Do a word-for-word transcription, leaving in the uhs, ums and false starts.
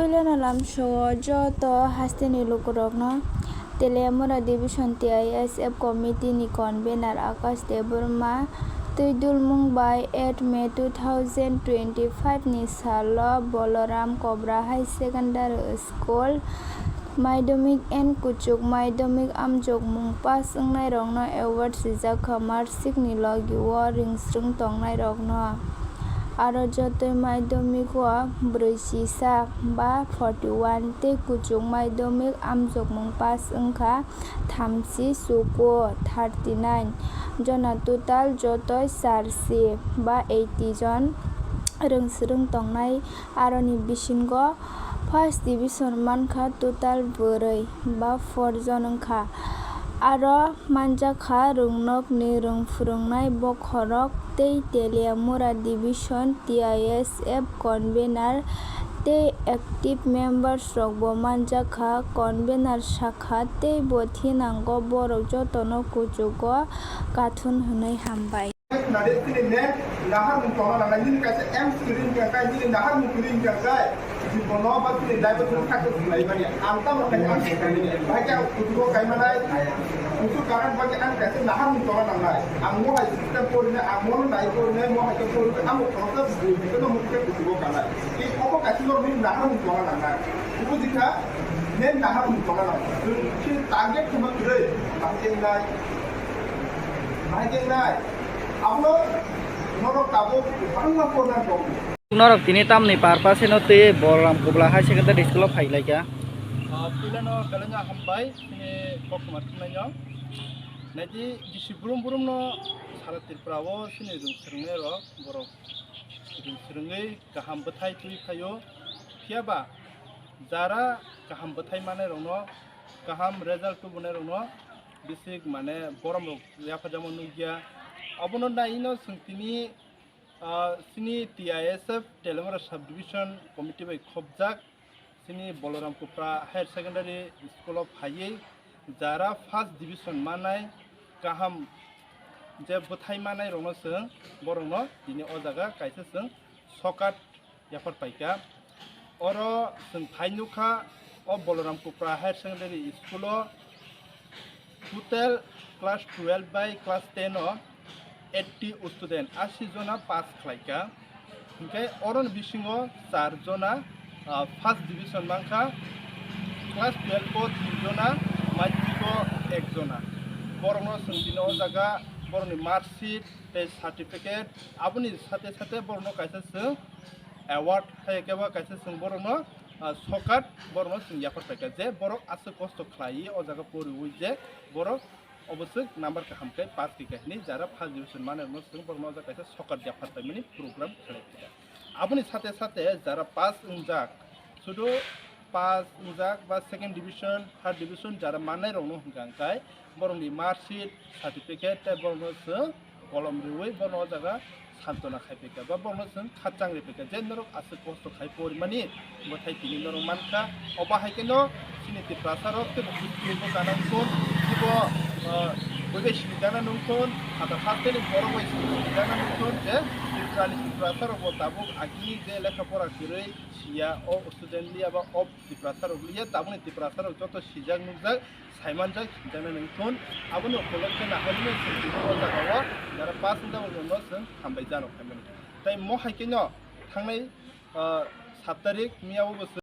Puilano lamsao joto hasteni lukurokno Teliamura Division T I S F Committee ni convener Akash Debbarma twi dulmung bai eight May two thousand twenty-five ni salo Boloram Kobra High Secondary School Madhyamik and Kuchuk Madhyamik amjokmung pass wngnairokno award swijak kha, marksheet ni logi o ringsrwng tongnairokno. Aro jotoi Madhyamik o brwi chisa ba forty one tei Kuchuk Madhyamik amjokmung pass wngkha thamchi chuku thirty nine jona, total jotoi charchi ba eighty jon ringsrwng tongnai. Aroni bisingo first division mankha total bwrwi ba four jon wngkha. Aro manjakha rwngnokni rwng phwrwngnai bokhorok tei Teliamura Division T I S F convener tei active members rokbo manjakha. Convener sakha tei bo thinango borok jotono kuchugo kathun hwnwi hambai. Nade chini ne nahar mung tongna nangnai, nini kaisa M student ka kai, nini nahar mung turi ka kai, jibono ba chini daibo chini sakhe thumlai mani, ang tamo kai ang sakhe mani, bahai khe ang kuchugo kai manai, kuchuk karan bahai khe ang kaisa nahar mung tongna nangnai, ang mo hai system porinai, ang mo nai porinai, mo hai khe porinai, amo khoroksa bui hai khe no mung khe kuchugo kanai, i obo kaisa no nini nahar mung tongna nangnai, buji kha, ne nahar mung tongna nangnai, chini target khama kwrwi, bahai khe nai, bahai khe nai. Abono norok tabuk bangma porna tongo. Norok tini tamni purpose no twi Balaram Kubla High Secondary School o phai lai kha. Ah, puilano belai no hambai, chini koktwma thumnaino. Naidi bisi brum brum no sara Tripura o chini rwng swrwngnai rok, borok rwng swrwngwi kaham bwthai twi phaio. Phiya ba jara kaham bwthai manai rokno, kaham result tubunai rokno, bisik mane borom rok yapharjakma nukya. Abono naino chwng tini, ah, chini T I S F Teliamura Sub Division Committee bai khopjak chini Balaram Kupra Higher Secondary School o phaiwi jara first division manai kaham je bwthai manai rokno chwng borokno tini o jaga kaisa chwng sokat yaphar paikha. Oro chwng phai nukha o Balaram Kupra Higher Secondary School o total class twelve bai class ten o eighty student, asi jona pass khlaikha. Hinkhe oroni bisingo char jona, ah, first division mankha, class twelve o tin jona, madhyamik o ek jona. Borokno chwng tini o jaga borokni marksheet tei certificate, aboni sate sate borokno kaisa chwng award hai khe ba kaisa chwng borokno, ah, sokat borokno chwng yaphar paikha je borok aswk kosto khlaiwi o jaga poriwi je borok obo swk number kaham khe pass khe khe hinwi jara first division manai rokno chwng borokno o jaga kaisa sokat yaphar paimani program khlai kha. Aboni sate sate jara pass wngjak, sudu pass wngjak ba second division, third division jara manai rokno hwnkha hwnkhe borokni marksheet, certificate tei borokno chwng kolom riwi bono o jaga santona khai phaikha ba bono chwng khachang ri phaikha je norok aswk kosto khai porimani bwthai tini norok mankha. Obo hai kheno chini Tiprasa rok teibo buskang bo kana wngthun, teibo, ah, buibai sini gana nungthun, phatar hasteni borok bai sini gana nungthun je Tiprani Tiprasa rok bo tabuk agini je lekha pora kwrwi siya o student liya ba o Tiprasa rok liya, tabukni Tiprasa rok joto sijak nukjak. Saimanjak himjaknai nungthun. Aboni ukulok khe naharmani chwng tini o jaga o jara pass wngjakmano chwng hambai jano khaimani. Tai mo hai kheno thangnai, ah, sat tarik miya o bo chwng